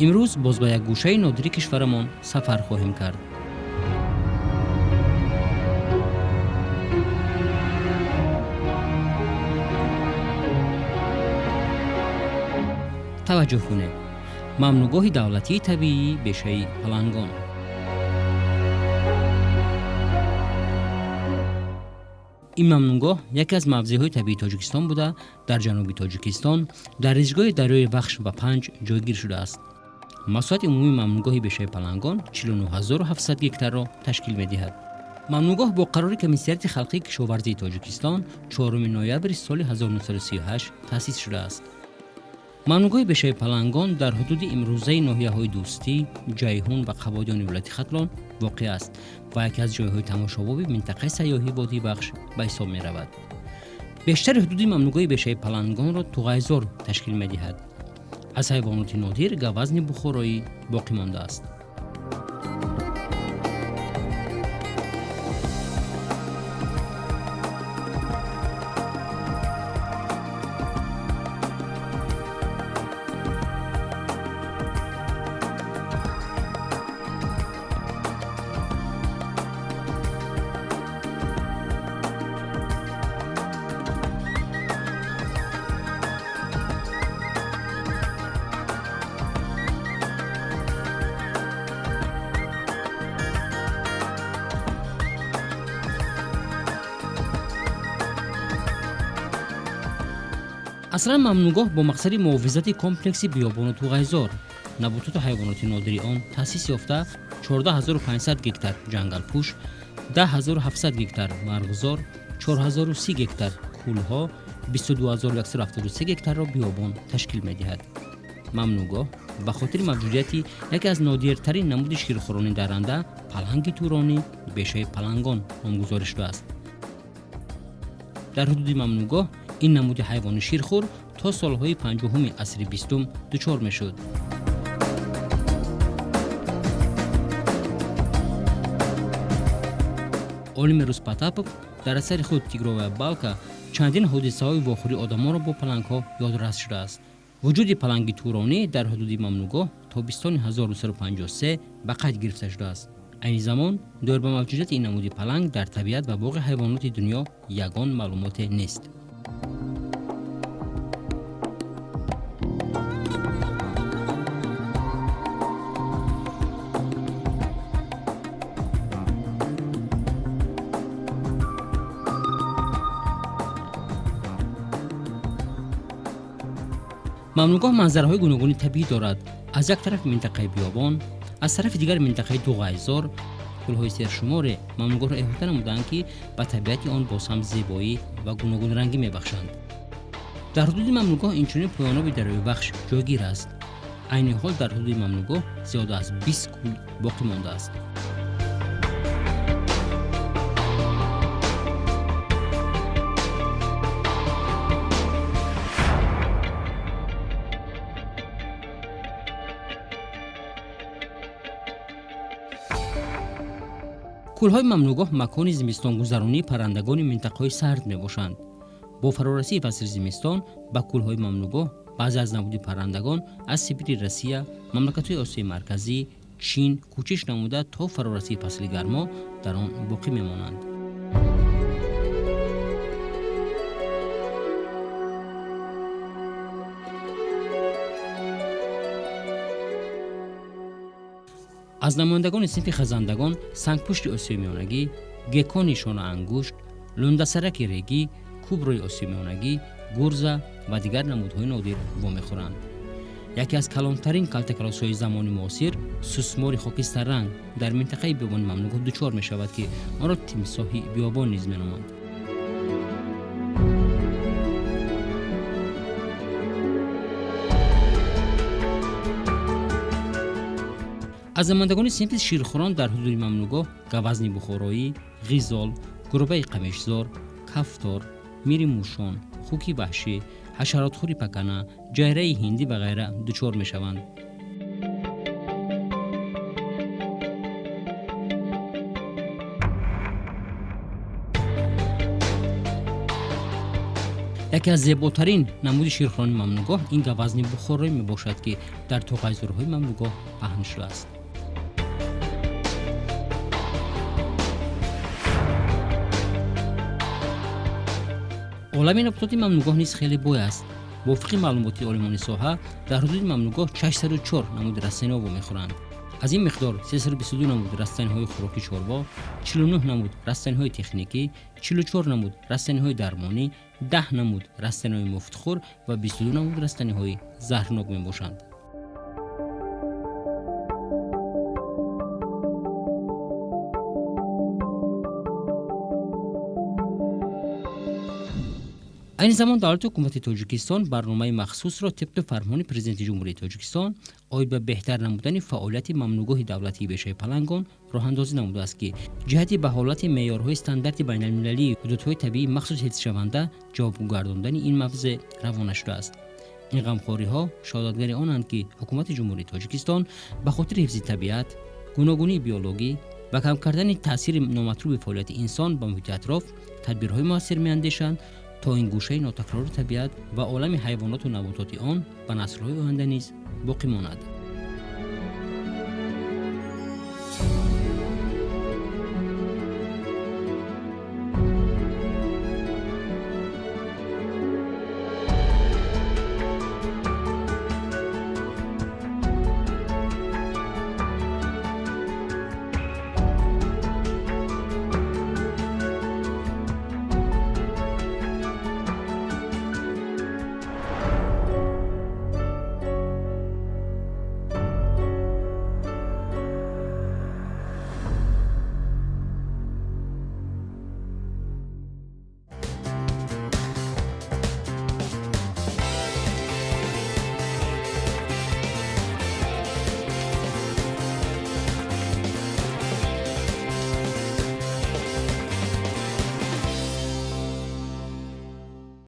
Имрӯз боз ба як гӯшаи нодири кишварамон сафар хоҳем кард. Таваҷҷӯҳ кунед. Мамнӯъгоҳи давлатии табиии бешаи Палангон. Ин мамнӯъгоҳ яке аз мавзеъҳои табиии Тоҷикистон буда, дар ҷануби Тоҷикистон дар резгоҳи дарёи Вахш ва Панҷ ҷойгир шудааст. Масоҳати умумии мамнӯъгоҳи бешаи Палангон 49700 гектарро ташкил медиҳад. Мамнӯъгоҳ бо қарори Комиссариати халқии кишоварзии Тоҷикистон 4 ноябри соли 1938 таъсис шудааст. Мамнӯъгоҳи бешаи Палангон дар ҳудуди имрӯзаи ноҳияҳои Дӯстӣ, Ҷайҳун ва Қабодиёни вилояти Хатлон воқеъ аст ва яке аз ҷойҳои тамошобоби минтақаи сайёҳии водии Вахш ба ҳисоб меравад. Бештари ҳудуди мамнӯъгоҳи бешаи Палангонро туғайзор ташкил медиҳад. Аз ҳайвоноти нодир гавазни бухороӣ боқӣ мондааст. Аслан мамнӯъгоҳ бо мақсади муҳофизати комплекси биёбону туғайзор, набототу ҳайвоноти нодири он таъсис ёфта 14500 гектар ҷангалпӯш, 10700 гектар марғзор, 4030 гектар кӯлҳо, 22173 гектарро биёбон ташкил медиҳад. Мамнӯъгоҳ ба хотири мавҷудияти яке аз нодиртарин намуди ширхӯрони дарранда паланги туронӣ бешаи Палангон номгузорӣ шудааст. Дар ҳудуди мамнӯъгоҳ ин намуди ҳайвони ширхӯр то солҳои 50-уми асри 20 дучор мешуд. Олими рус Потапов дар асари худ «Тигровая балка» чандин ҳодисаҳои вохӯрии одамонро бо палангҳо ёдрас шудааст. Вуҷуди паланги туронӣ дар ҳудуди мамнӯъгоҳ тобистони 1953 ба қайд гирифта шудааст. Айни замон доир ба мавҷудияти ин намуди паланг дар табиат ва боғи ҳайвоноти дунё ягон маълумоте нест. Мамнӯъгоҳ манзараҳои гуногуни табиӣ дорад. Аз як тараф минтақаи биёбон, аз тарафи дигар минтақаи дуғайзор. Кӯлҳои сершуморе мамнӯъгоҳро эҳота намудаанд, ки ба табиати он боз ҳам зебоӣ ва гуногунрангӣ мебахшанд. Дар ҳудуди мамнӯъгоҳ инчунин поёноби дарёи Вахш ҷойгир аст. Айни ҳол дар ҳудуди мамнӯъгоҳ зиёда аз 20 кӯл боқӣ мондааст. Кӯлҳои мамнӯъгоҳ макони зимистонгузаронии паррандагони минтақаҳои сард мебошанд. Бо фарорасии фасли зимистон ба кӯлҳои мамнӯъгоҳ баъзе аз намуди паррандагон аз Сибири Россия, мамлакатҳои Осиёи Марказӣ, Чин кӯчиш намуда то фарорасии фасли гармо дар он боқӣ мемонанд. Аз намояндагони синфи хазандагон сангпушти Осиёи Миёнагӣ, геккони шонаангушт, лундасараки регӣ, куброи Осиёи Миёнагӣ, гурза ва дигар намудҳои нодир вомехӯранд. Яке аз калонтарин калтакалосҳои замони муосир сусмори хокистарранг дар минтақаи биёбони мамнӯъгоҳ дучор мешавад, ки онро тимсоҳи биёбон низ меноманд. Аз намояндагони синфи ширхӯрон дар ҳудуди мамнӯъгоҳ гавазни бухороӣ, ғизол, гурбаи қамишзор, кафтор, мири мушон, хуки ваҳшӣ, ҳашаротхӯри пакана, ҷайраи ҳиндӣ ва ғайра дучор мешаванд. Яке аз зеботарин намуди ширхӯрони мамнӯъгоҳ ин гавазни бухороӣ мебошад, ки дар тоғайзорҳои мамнӯъгоҳ паҳн шудааст. Олами набототи мамнӯъгоҳ низ хеле бой аст. Мувофиқи маълумоти олимони соҳа, дар ҳудуди мамнӯъгоҳ 604 намуди растаниҳо вомехӯранд. Аз ин миқдор 322 намуд растаниҳои хӯроки чорво, 49 намуд растаниҳои техникӣ, 44 намуд растаниҳои дармонӣ, 10 намуд растаниҳои муфтхӯр ва 22 намуд растаниҳои заҳрнок мебошанд. Айни замон давлати ҳукумати Тоҷикистон барномаи махсусро тибқи фармони Президенти Ҷумҳурии Тоҷикистон оид ба беҳтар намудани фаъолияти мамнӯъгоҳи давлатии бешаи Палангон роҳандозӣ намудааст, ки ҷиҳати ба ҳолати меъёрҳои стандарти байналмилалии ҳудудҳои табиии махсус ҳифзшаванда ҷавобгӯ гардондани ин мавзеъ равона шудааст. Ин ғамхориҳо шаҳодатгари онанд, ки ҳукумати Ҷумҳурии Тоҷикистон ба хотири ҳифзи табиат, гуногунии биологӣ ва кам кардани таъсири номатлуби фаъолияти инсон ба муҳити атроф тадбирҳои муассир меандешанд, то ин гӯшаи нотакрори табиат ва олами ҳайвоноту набототи он ба наслҳои оянда низ боқӣ монад.